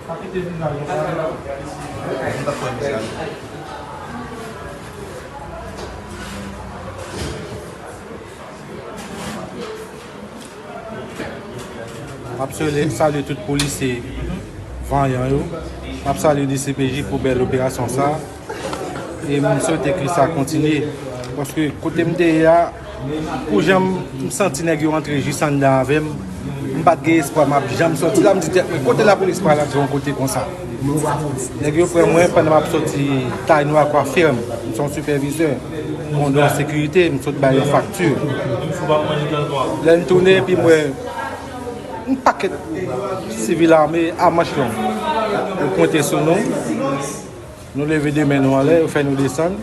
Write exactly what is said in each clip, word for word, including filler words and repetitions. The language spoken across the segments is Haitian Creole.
M ap salye, salye tout polisye vanyan yo. M ap salye D C P J pou bèl operasyon sa. E m swete ke sa kontinye. Paske kote m te ye a, pou jan m santi nèg yo antre jis anndan avè m, m pa t gen espwa m ap janm sòti la. M di tèt mwen, kote lapolis pral antre yon kote konsa? Nèg yo pran mwen pandan m ap sòti Taille Noire Coiffure. M se yon sipèvizè. Kondò sekirite, m sot bay yon fakti. Lè n tounen, epi m wè yon pakèt sivil ame a manch long. Yo pwente sou nou. Nou leve de men nou anlè, yo fè nou desann.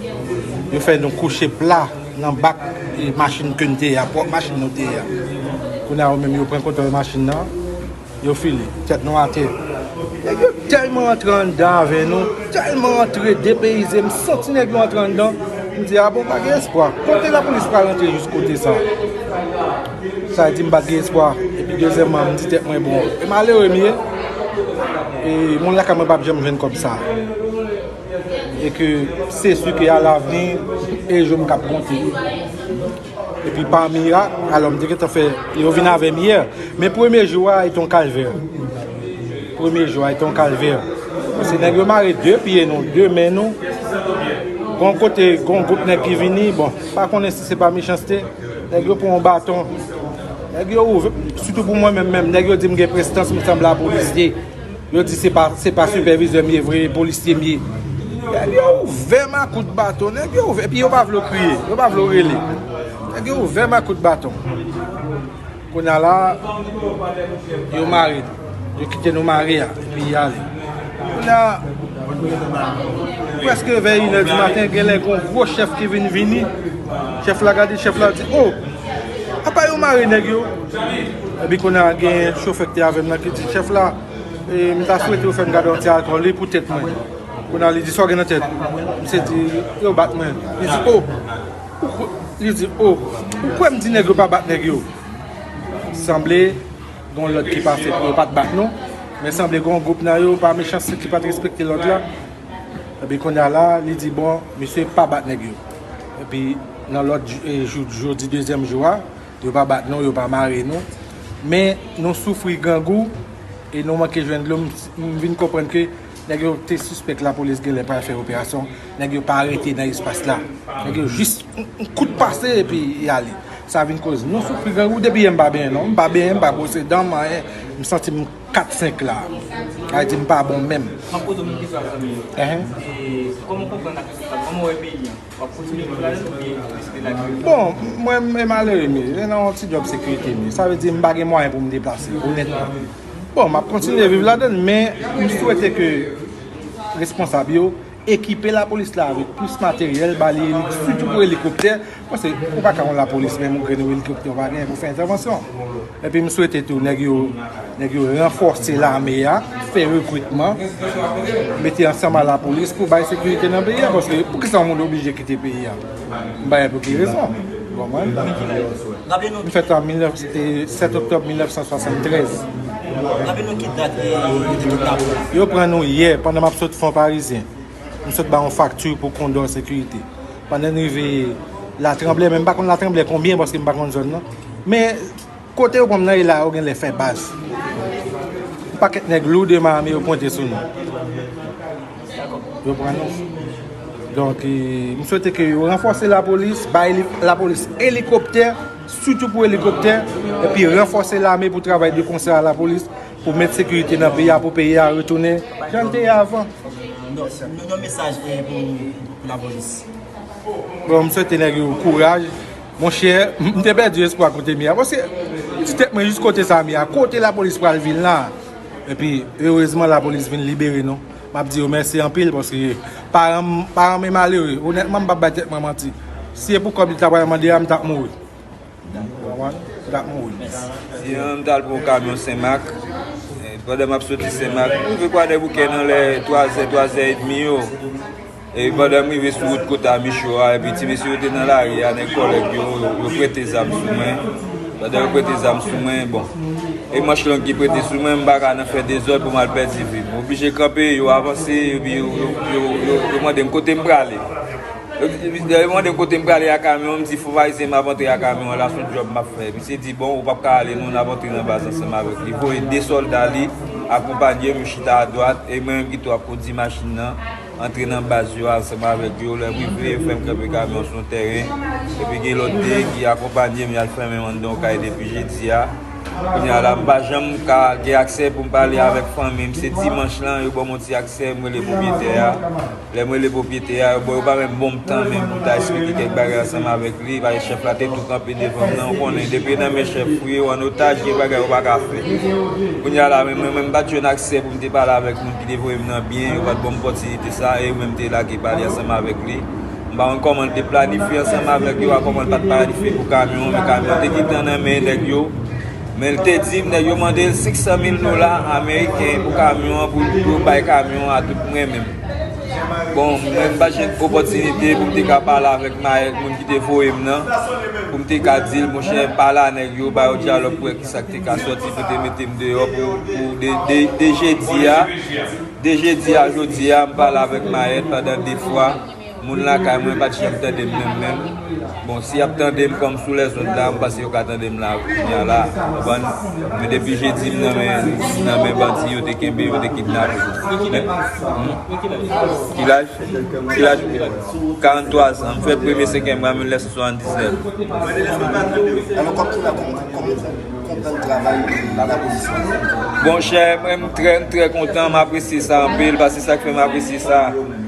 Yo fè nou kouche pla nan bak e machin ke n te ye a, pwòp machin nou te ye a. Kounye a, yo menm, yo pran kontwòl machin nan. Yo file, tèt nou atè. Nèg yo tèlman antre anndan avè nou, tèlman antre depeyize, m santi nèg yo antre anndan. M di, a bon, pa gen espwa. Kote lapolis pral antre jis kote sa? Sa di m pa t gen espwa. Epi dezyèmman, m di tèt mwen, bon, e malere m ye. E moun lakay mwen p ap janm jwenn kòb sa. E ke se si ke alavni, e jou m k ap konte. Epi pa mirak, alò m te gentan fè, yo vin avè m yè. Men premye jou a, e te yon kalvè. Premye jou a, e te yon kalvè. Paske nèg yo mare de pye nou, de men nou. Gon kote, gon gwoup nèg ki vini, bon, pa konnen si se pa mechanste. Nèg yo pran yon baton. Nèg yo ouvè, sitou pou mwen menm, menm, nèg yo di m gen prestans, m sanble a polisye. Yo di se pa, se pa sipèvizè m ye vre, polisye m ye. Nèg yo ouvè m a kout baton, nèg yo ouvè, epi yo pa vle w kriye, yo pa vle w rele. Nèg yo ouvè m a kout baton. Kounye a la, yo mare n. Yo kite nou mare a, epi y ale. Kounye a, prèske vè inè di maten, genlè gon gwo chèf ki vin vini. Chèf la gade, chèf la di, o, apa yo mare nèg yo? Epi kounye a, gen chofè ki te avè m nan ki di, chèf la, e, m ta swete yo fè m gade yon ti alkòl, wi, pou tèt mwen. Kounye a, li di, sa w gen nan tèt? Misye di, yo bat mwen. Li di, o, ou kwè, li di, o, ou kwè m di nèg yo pa bat nèg yo? Sanble, gon lòd ki pase pou yo pa t bat nou. Men sanble gon gwoup nan yo, pa mechanste, ki pa t respekte lòd la. Epi kounye a la, li di, bon, misye pa bat nèg yo. Epi nan lòt jou, e, jou, jodi dezyèm jou a, yo pa bat nou, yo pa mare nou. Men nou soufri grangou e nou manke jwenn dlo. M, m vin konprann ke nèg yo te sispèk lapolis genlè pral fè operasyon. Nèg yo pa rete nan espas la. Nèg yo jis yon, yon kout pase epi y ale. Sa vin koz nou soufri grangou. Depi yè m pa benyen non. M pa benyen, m pa bwose dan m, anyen. M santi m kat senk la. Sa vle di m pa bon menm. M ap poze w menm kesyon ak zanmi yo. Enhen. E kòman w konprann ak sa? Kòman w wè peyi a? W ap kontinye viv ladan l oubyen w riske lage l? Bon, mwen, m malere m ye. Se nan yon ti djòb sekirite m ye. Sa vle di m pa gen mwayen pou m deplase, onètman. Bon, m ap kontinye viv ladan l, men m swete ke responsab yo ekipe lapolis la avèk plis materyèl, ba li eli-, sitou pou elikoptè, paske ou pa ka yon lapolis, menm yon grenn elikoptè ou pa genyen pou fè entèvansyon. Epi m swete tou, nèg yo, nèg yo ranfòse lame a, fè rekritman, mete ansanm a lapolis pou bay sekirite nan peyi a, paske poukisa yon moun oblije kite peyi a? M pa wè pou ki rezon. Ou konprann? M fèt an mil nèf, e, sèt oktòb mil nèf san swasanntrèz. Raple nou ki dat, e, yo te kidnape w? Yo pran nou yè, pandan m ap sot Fon Parizyen. M sot ba yon fakti pou Kondò Sekirite. Pandan n rive Latranblè, men m pa konn Latranblè konbyen, paske m pa konn zòn nan. Men kote yo pran m nan, e la yo genlè fè baz. Yon pakèt nèg lourdman ame yo pwente sou nou. Yo pran nou. Donk, e, m swete ke yo ranfòse lapolis, bay li, lapolis elikoptè, sitou pou elikoptè, epi ranfòse lame pou travay de konsè a lapolis, pou met sekirite nan peyi a, pou peyi a retounen jan l te ye avan. Non, non, non, mesaj, e, pou, pou lapolis. Bon, m swete nèg yo kouraj. Monchè, m te pèdi espwa kote m ye a. Paske m di tèt mwen jis kote sa m ye a. Kote lapolis pral vin la? Epi, erezman, lapolis vin libere nou. M ap di yo mèsi anpil paske paran m, paran m e malere. Onètman, m p ap bay tèt mwen manti. Si e pou kòb li ta pral mande a, m t ap mouri. Ou konprann? M t ap mouri. Si an, m t al pran yon kamyon Senmak. E, pandan m ap soti Senmak, m rive Kwadèboukè nan lè twazè, twazè edmi yo. E pandan m rive sou wout Kota Micho a, epi ti mesye yo te nan lari a, nèg kòlèg yo, yo, yo prete zam sou mwen. Pandan yo prete zam sou mwen, bon, e manch long ki prete sou mwen, m pa ka nan fè dezòd pou m al pèdi vi m. M oblije kanpe, yo avanse, epi yo, yo, yo, yo, yo mande m kote m prale. Yo, yo mande m kote m prale a kamyon, m di fò Ayisyen m ap antre a kamyon an, la se yon djòb m ap fè. Misye di, bon, ou p ap ka ale non, n ap antre nan baz ansanm avèk li. Voye de sòlda li, akonpanye m, yo chita adwat, e mwen menm ki tou ap kondi machin nan, antre nan baz yo ansanm avèk yo. Lè m rive, yo fè m kanpe kamyon sou yon tèren. Epi gen lòt de ki akonpanye m, y al fèmen m anndan yon kay depi jedi a. Kounye a la, m pa janm ka gen aksè pou m pale avèk fanmi m. Se dimanch lan, yo ban m yon ti aksè, m rele pwopyetè a. Lè m rele pwopyetè a, yo, bon, yo pa menm ban m tan menm pou m ta eksplike kèk bagay ansanm avèk li. Paske chèf la te tou kanpe devan m nan, ou konnen, depi nan men chèf ou ye, ou an otaj, gen bagay ou pa ka fè. Kounye a la, men mwen, mwen, m pa t jwenn aksè pou m te pale avèk moun ki te voye m nan byen, yo pa t ban m opòtinite sa, e yo menm te lage pale ansanm avèk li. M pa konn kòman l te planifye ansanm avèk yo, a kòman l pa t planifye pou kamyon an, men kamyon an te gentan nan men nèg yo. Men l te di m, nèg yo mande l senk san mil dola ameriken pou kamyon an, pou yo bay kamyon an a tout mwen menm. Bon, mwen m pa t jwenn opòtinite pou m te ka pale avèk mayèt moun ki te voye m nan, pou m te ka di l, monchè, pale a nèg yo, ba yo dyalòg pou wè kisa k te ka sòti pou te mete m deyò pou, pou de, de, de jedi a. De jedi a jodi a, m pale avèk mayèt pandan de fwa. Moun lakay mwen pa t janm tande m menm menm. Bon, si y ap tande m kòm sou lèzond la, m panse yo ka tande m la kounye a la. Konprann? Men depi jedi m nan men, m nan men bandi, yo te kenbe, yo te kidnape. Men, hmm? Ki laj? Ki laj ou genyen? Karant twa zan. M fèt premye senkyèm mwa mil nèf san swasanndisnèf. Alò, kòm ki la, kòm, kòm, kòm konprann travay lapolis la? Bon, chè, mwen, m trè, m trè kontan, m apresye sa anpil, paske sa k fè m apresye sa,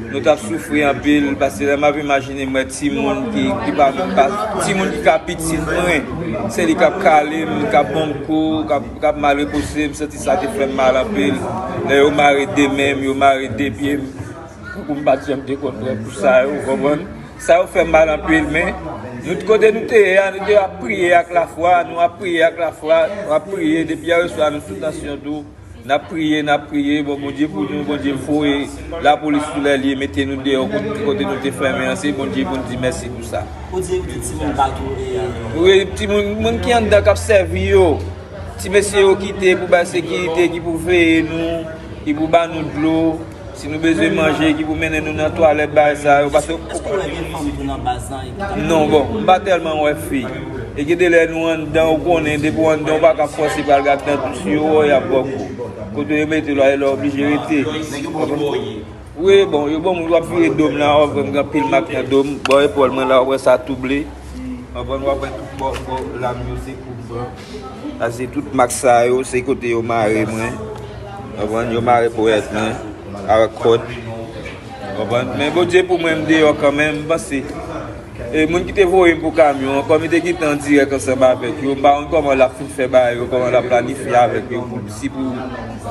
nou t ap soufri anpil, paske lè m ap imajine m wè timoun ki, ki pa menm pa, timoun ki ka pitit mwen, se li k ap kale m, k ap ban m kou, k ap, k ap malrepose m, santi sa te fè m mal anpil. Lè yo mare de men m, yo mare de pye m, tankou m pa t janm te konn prè pou sa yo, ou konprann? Sa yo fè m mal anpil, men nou, kote nou te ye a, nou te ap priye ak lafwa, nou ap priye ak lafwa, nou ap priye, depi yèreswa nou sou tansyon tou, n ap priye, n ap priye, bon, Bondye pou nou, Bondye voye lapolis sou lè l ye, mete nou deyò kote, kote nou te fèmen an, se Bondye pou n di mèsi pou sa. Ou di, ou di timoun pa tou, e, wi, timoun, moun ki anndan k ap sèvi yo, ti mesye yo kite pou bay sekirite, ki pou veye nou, ki pou ba nou dlo, si nou bezwen manje, ki pou mennen nou nan twalèt, bagay sa yo, paske Èske w wè gen fanm tou nan baz lan e ki t ap... Non, bon, m pa tèlman wè fi. E gen de lè nou anndan, ou konnen, depi w anndan, ou pa ka fòse pral gad nan dous yo, y ap ba w kou. Kote yo mete w la, e la w oblije rete. Nèg yo ba w kou? Wi, bon, yo ban m, w ap vire do m la, w ap wè m gen anpil mak nan do m, bò epòl mwen la, w ap wè sa touble. W ap wè, w ap wè tout bò, bò lam yo, se kout blan. Sa se tout mak sa yo, se kote yo mare mwen. W ap wè, yo mare ponyèt mwen avèk kòd. W ap wè, men Bondye pou mwen, m deyò kanmenm, m panse. E moun ki te voye m pou kamyon an, kòm li te gentan an dirèk ansanm avèk yo, m pa konn kòman l ap fin fè bagay yo, kòman l ap planifye avèk yo, pou, si pou,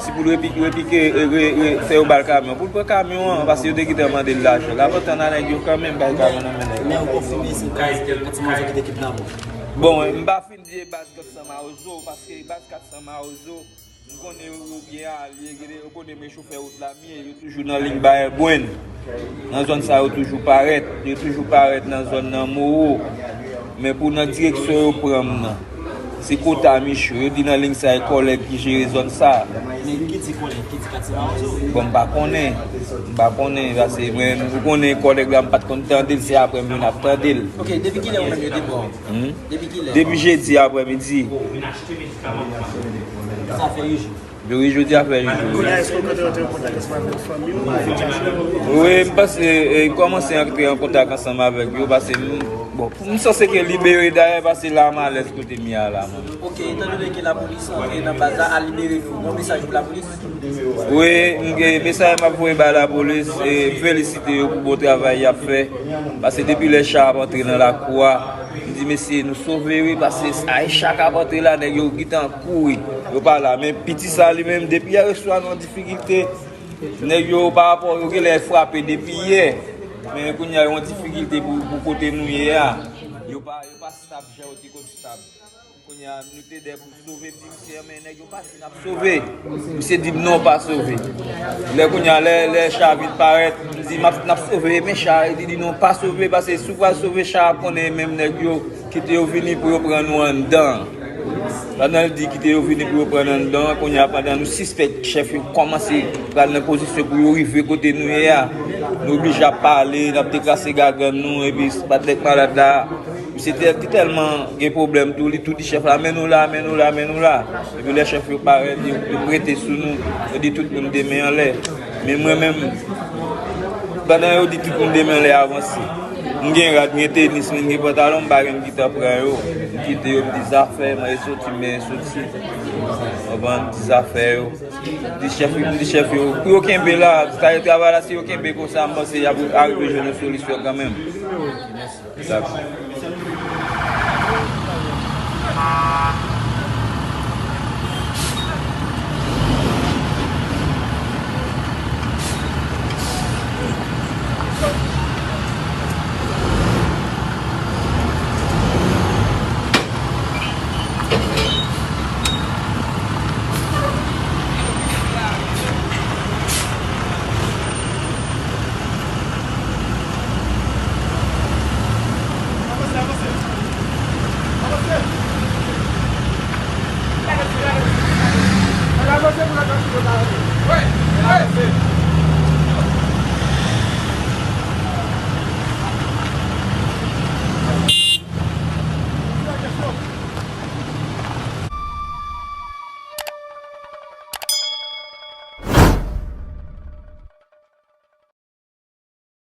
si pou l repi-, repike, e, re-, re-, fè yo ba l kamyon, pou l pran kamyon an, paske yo te gentan mande l lajan. L ap antann a nèg yo kanmenm, bay kamyon nan men nèg yo. Men ou konfime se baz, e, Ti Manzè ki te kidnape w? Bon, m pa fin di e baz Kat San Mawozo, paske baz Kat San Mawozo, m konnen yo, yo byen alye, gen de, yo konnen men chofè wout la m ye, yo toujou nan liy Bayè Bwenn. Nan zòn sa, yo toujou parèt, yo toujou parèt nan zòn nan Mowo. Men pou nan direksyon yo pran m nan, se Kota Micho, yo di nan liy sa, e kòlèg ki jere zòn sa. Men ki di kòlèg, ki di Katye Mawozo? Bon, m pa konnen, m pa konnen, paske mwen, ou konnen kòlèg la, m pa t konn tande l, se apre m vin ap tande l. Ok, depi kilè ou menm yo te pran w? Hmm? Depi kilè? Depi jedi aprèmidi. Sa fè uit jou. Wi, jodi a fè uit jou. Kounye a, èske w kontre antre an kontak ansanm avèk fanmi w, avèk zanmi w? Wi, m panse, e, kòmanse antre an kontak ansanm avèk yo, paske m, bon, m sanse ke libere dayè, paske la m alèz kote m ye a la, mwen. Ok, etan done ke lapolis antre nan baz la, al libere nou, yon mesaj pou lapolis? Wi, m gen mesaj m ap voye bay lapolis, e, felisite yo pou bon travay y ap fè, paske depi lè cha ap antre nan lakou a, m di, mesye, nou sove, wi, paske sa e cha k ap antre la, nèg yo gentan kouri, yo pa la. Men piti sa li menm, depi yè swa, nou an difikilte. Nèg yo, pa rapò, yo genlè frape depi yè. Men kounye a, yo an difikilte pou, pou kote nou ye a. Yo pa, yo pa stab jan yo te konn stab. Kounye a, nou te dè pou sove, m di misye, men nèg yo pa fin ap sove. Misye di m non, pa sove. Lè kounye a, lè, lè cha vin parèt, m di, m ap, n ap sove, men cha, li di non, pa sove, paske si w pral sove cha, konnen menm nèg yo, kite yo vini pou yo pran nou anndan. Pandan l di kite yo vini pou yo pran n anndan an, kounye a pandan nou sispèk chèf yo kòmanse pral nan pozisyon pou yo rive kote nou ye a, nou oblije ap pale, n ap deklase gagann nou, epi patnè k malad la, misye te, te tèlman gen pwoblèm tou, li tou di chèf la, "Men nou la, men nou la, men nou la." Epi lè chèf yo parèt, yo, yo prete sou nou, yo di tout moun de men anlè. Men mwen menm, pandan yo di tout moun de men anlè avanse, m gen rad, m gen tenis, m gen pantalon, m pa gen, m gentan pran yo. M kite yo, m di zafè, m ale soti, m genyen soti. Konprann? M di zafè yo. M di chèf yo, m di chèf yo, pou yo kenbe la, sa yo travay la, si yo kenbe konsa, m panse y ap arive jwenn yon solisyon kanmenm. Dakò.